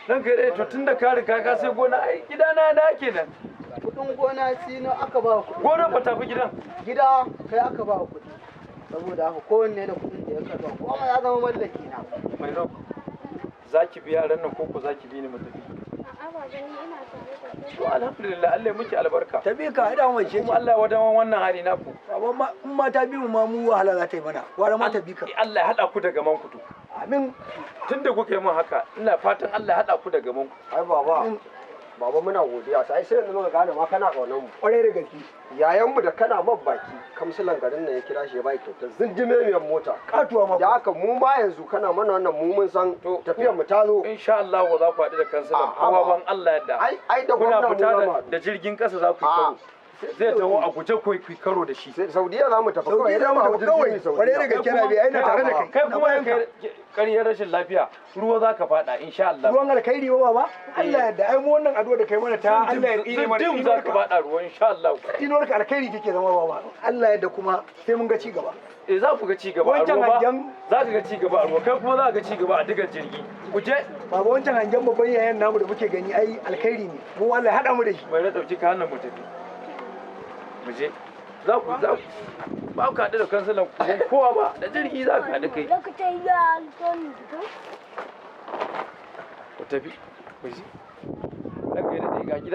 Ranka ya daɗe, to tunda ka riga ka sai gona, ai gidana na kenan. Kuɗin gona sino aka ba kuɗi. Gonar ba tafi gidan. Gida kai aka ba kuɗi. Saboda haka kowanne da kuɗin da ya karba, kuma ya zama mallaki na. Mai rau, za ki bi yaran nan ko za ki bi ni mu tafi? A'a baba, ni ina tare da kai. To alhamdulillah, Allah ya miki albarka. Ta bi ka haɗa wance. Kuma Allah ya wadawan wannan hali naku. Baba, ma in ma ta bi mu ma, mu wahala za ta yi mana. Gwara ma ta bi ka. Allah ya haɗa ku da gaman ku to. Amin. Tunda kuka yi min haka, ina fatan Allah ya haɗa ku da gaman ku. Ai baba, baba, muna godiya. Sai sai yanzu muka gane ma kana kaunar mu. Kwarai da gaske. Yayan mu da kana man baki, kamsilan garin nan ya kira shi ya bai kyautar zindime miyan mota. Katuwa ma. Da haka mu ma yanzu kana mana wannan, mu mun san tafiyar mu ta zo. Insha Allah za ku haɗu da kansilan A'a, kowa ba. ban Allah yadda. Ai da kuna gwamna mu fita za mu da, haɗu. da jirgin ƙasa za ku yi karo. Zai taho a guje ku yi karo da shi. Sai Saudiya za mu tafi kawai. Saudiya za mu Idan tafi kawai. jirgin Saudiya. Kwarai da gaske, Rabi, ai ina tare da kai. Kai Na kuma bayan ka. kai ƙaryar rashin lafiya, ruwa za ka faɗa insha Allah. Ruwan alkhairi ba baba. Allah ya da ai mu wannan addu'a da kai mana ta Allah ya tsine mana. Zindim za ka faɗa ruwa insha Allah. Tsinuwar ka alkhairi take zama, baba. Allah ya da kuma sai mun ga ci gaba. Eh, za ku ga ci gaba a Wancan ruwa ba. hangen- Za ka ga ci gaba a ruwa, kai kuma za ka ga ci gaba a digar jirgi. Ku je. Baba, wancan hangen babban yayan namu da muke gani ai alkhairi ne. Mu Allah ya haɗa mu da shi. Mai ɗauki ka hannun mu tafi. Mu je. Za ku ba ku haɗu da kansilan kowa ba, da jirgi za ka haɗu kai. Lokacin ya alkon. Ku tafi. Ku je. Ranka ya daɗe, ga gida.